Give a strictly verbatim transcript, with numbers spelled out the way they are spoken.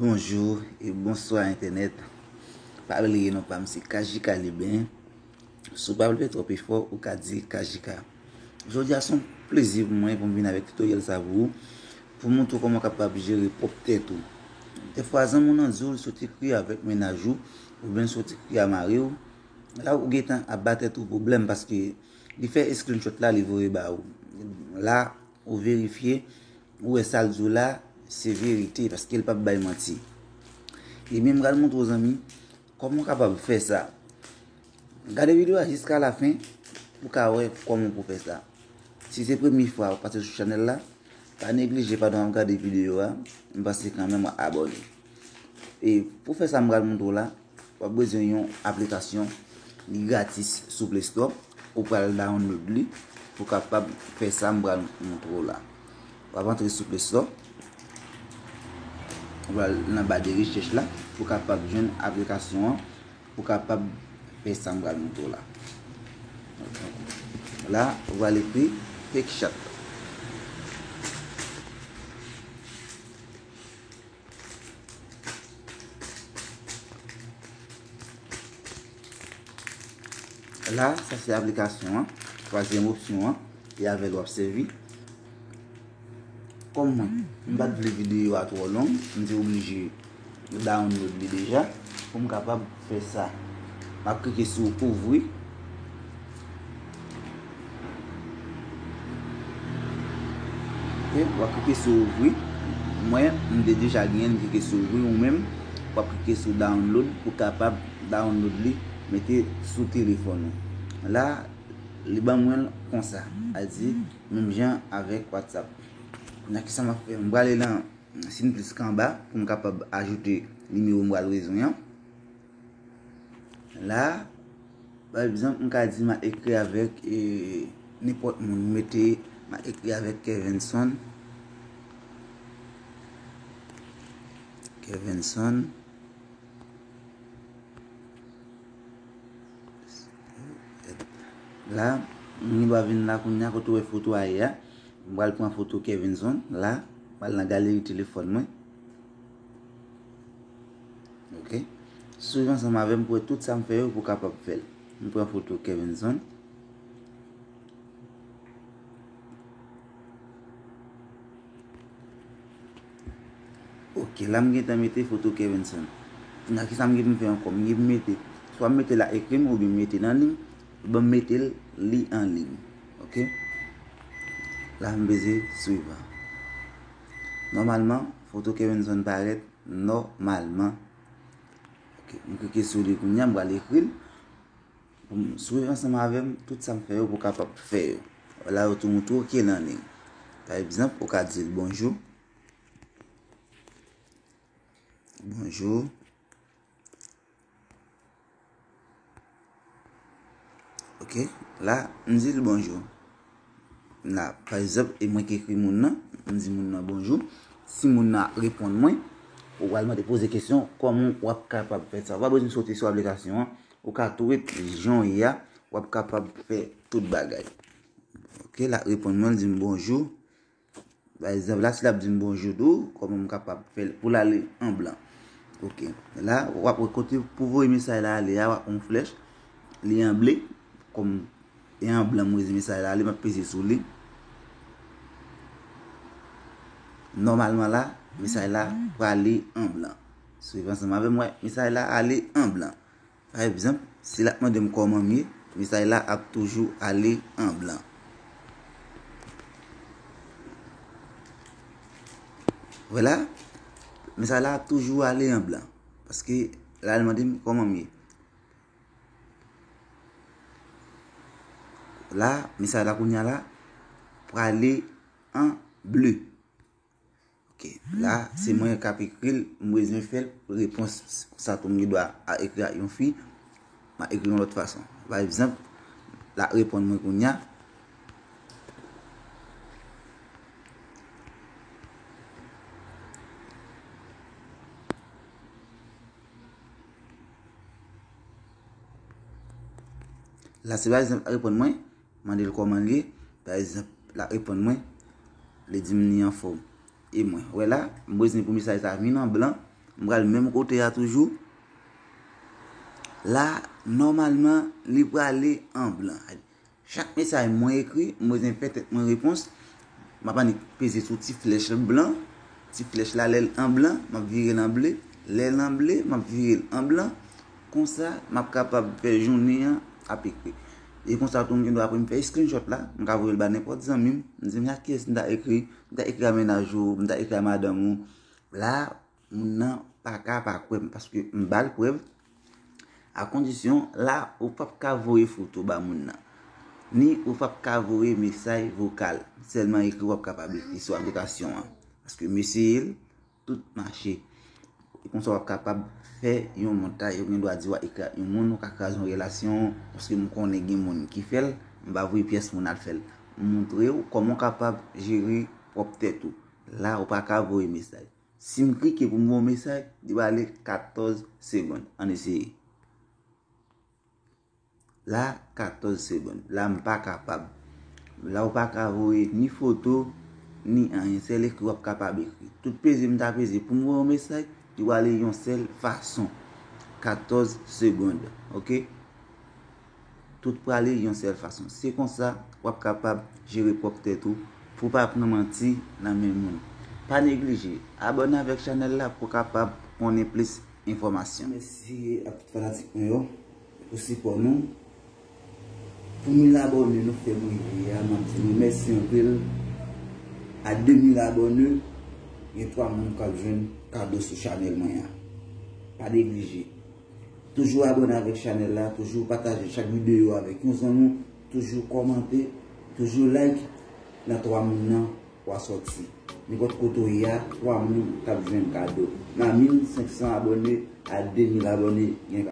Bonjou e bonswa entènèt. Pa bliye non pa m se K J K Liben. Si w pa vle fè twòp efò, ou ka di K J K. Jodi a se yon plezi pou mwen pou m vin avèk tutorial sa pou ou, pou montre w kòman w kapab jere pwòp tèt ou. Dèfwa zanmi w nan di w l sot ekri avèk mennaj ou, oubyen l sot ekri a mari w, la ou gentan ap ba tèt ou pwoblèm paske li fè screenshot la li voye ba ou. La ou verifye, ou wè sa l di w la se verite paske l p ap bay manti. Ebyen m pral montre w zanmi kòman w kapab fè sa. Gade videyo a jiska lafen pou w ka wè kòman pou w fè sa. Si se premye fwa w pase sou chanèl la, pa neglije pandan w ap gade videyo a, m panse kanmenm w ap abòne. E pou fè sa m pral montre w la, w ap bezwen yon aplikasyon, li gratis sou Play Store, ou pral download li pou kapab fè sa m pral montre w la. W ap antre sou Play Store, ou pral nan ba de rechèch la pou kapab jwenn aplikasyon an, pou kapab fè sa m pral montre w la. La, ou pral ekri fake chat. La, sa se aplikasyon an, twazyèm opsyon an, e avè l w ap sèvi. Kòm mwen, m pa t vle videyo a twò long, m te oblije download li deja pou m kapab fè sa. M ap klike sou ouvri. Ok, w ap klike sou ouvri. Mwen, m te deja genyen l, m klike sou ouvri. Ou menm, w ap klike sou download pou kapab download li, mete sou telefòn ou. La, li ban mwen l konsa. A di, menm jan avèk WhatsApp. Nan kisa m ap fè? M prale nan Simplex anba pou m kapab ajoute nimewo m pral bezwen an. La, pa egzanp, m ka di m a ekri avèk e, nenpòt moun. M mete, m a ekri avèk Kevinson. Kevinson. La, m gen dwa vin la kounye a kote w wè foto a ye a. M pral pran foto Kevinson la, m pral nan galeri telefòn mwen. Ok. Swiv ansanm avè m pou wè tout sa m fè yo pou w kapab fè l. M pran foto Kevinson. Ok, la m gentan mete foto Kevinson. Kounye a kisa m gen pou m fè ankò? M gen pou m mete, swa m mete l a ekri m oubyen m mete l an liy. Ban m mete l li an liy. Ok. La m peze swiv. Nòmalman, foto Kevinson parèt nòmalman. Ok, m klike sou li kounye a, m pral ekri l. Pou m swiv ansanm avè m tout sa m fè yo pou w kapab fè yo. La yo tou montre w ke l an liy. Pa egzanp, ou ka di l bonjou. Bonjou. Ok, la, m di l bonjou. La, pa egzanp, e mwen ki ekri moun nan, m di moun nan bonjou. Si moun nan reponn mwen, ou pral mande poze kesyon, kòman w ap kapab fè sa? Ou pa bezwen soti sou aplikasyon an, ou ka tou ret jan w ye a, w ap kapab fè tout bagay. Ok, l ap reponn mwen, l di m bonjou. Pa egzanp, la, si l ap di m bonjou tou, kòman m kapab fè l pou l ale an blan? Ok. La, w ap wè kote pou voye mesaj la ale a, w ap wè yon flèch, li an ble, kòm e an blan m voye mesaj la ale, m ap peze sou li. Nòmalman la, mesaj la prale an blan. Swiv ansanm avè m, wè, mesaj la ale an blan. Pa egzanp, si l ap mande m kòman m ye, mesaj la ap toujou ale an blan. Vwala, mesaj la ap toujou ale an blan. Paske la, l mande m kòman m ye. La, mesaj la kounye a la, prale an ble. Ok, la, se mwen k ap ekri l, m bezwen fè l repons. Konsa tou m gen dwa a ekri ak yon fi, m a ekri yon lòt fason. Pa egzanp, l ap reponn mwen kounye a. La, se pa egzanp, l ap reponn mwen, mande l kòman l ye. Pa egzanp, l ap reponn mwen, li di m li anfòm. E mwen, wè la, m bezwen pou mesaj sa vin an blan, M pral menm kote a toujou. La, nòmalman, li prale an blan. Chak mesaj mwen ekri, m bezwen fè tèt mwen repons. M ap annik peze sou ti flèch blan. Ti flèch la, lè l an blan, m ap vire l an ble. Lè l an ble, m ap vire l an blan. Konsa, m ap kapab fè jounen an ap ekri. E konsa tou, m gen dwa apre m fè screenshot la, m ka voye l ba nenpòt zanmi m. M di, men a kiyès m ta ekri? M ta ekri a mennaj ou, m ta ekri a madanm ou. La, moun nan pa ka pa kwè m, paske m ba l prèv. A kondisyon, la, ou p ap ka voye foto ba moun nan. Ni ou p ap ka voye mesaj vokal. Sèlman ekri w ap kapab ekri sou aplikasyon an. Paske m eseye l, tout mache. E konsa w ap kapab fè yon montay, ou gen dwa di w a ekri ak yon moun, ou ka kraze yon relasyon, paske m konnen gen moun ki fè l, m pa voye pyès moun al fè l. M montre w kòman w kapab jere pwòp tèt ou. La, ou pa ka voye mesaj. Si m klike pou m voye yon mesaj, li prale katòz segonn. Ann eseye. La, katòz segonn. La, m pa kapab. La, ou pa ka voye ni foto, ni anyen. Sèl ekri w ap kapab ekri. Tout peze m ta peze pou m voye yon mesaj, li prale yon sèl fason. Katòz segonn. Oke? Tout prale yon sèl fason. Se konsa, w ap kapab jere pwòp tèt ou, pou w pa pran manti nan men moun. Pa neglije, abòne avèk chanèl la pou w kapab konnen plis enfòmasyon. Mèsi a tout fanatik mwen yo pou sipò nou. Pou mil abòne nou fè m rive a, m ap di nou mèsi anpil. A de mil abòne, gen twa moun k ap jwenn kado sou chanèl mwen an. Pa neglije. Toujou abòne avèk chanèl la, toujou pataje chak videyo avèk yon zanmi w, toujou kòmante, toujou like. Nan twa moun nan, w a sòti. Nenpòt kote w ye a, twa moun k ap jwenn kado. Nan mil senk san abòne a de mil abòne, gen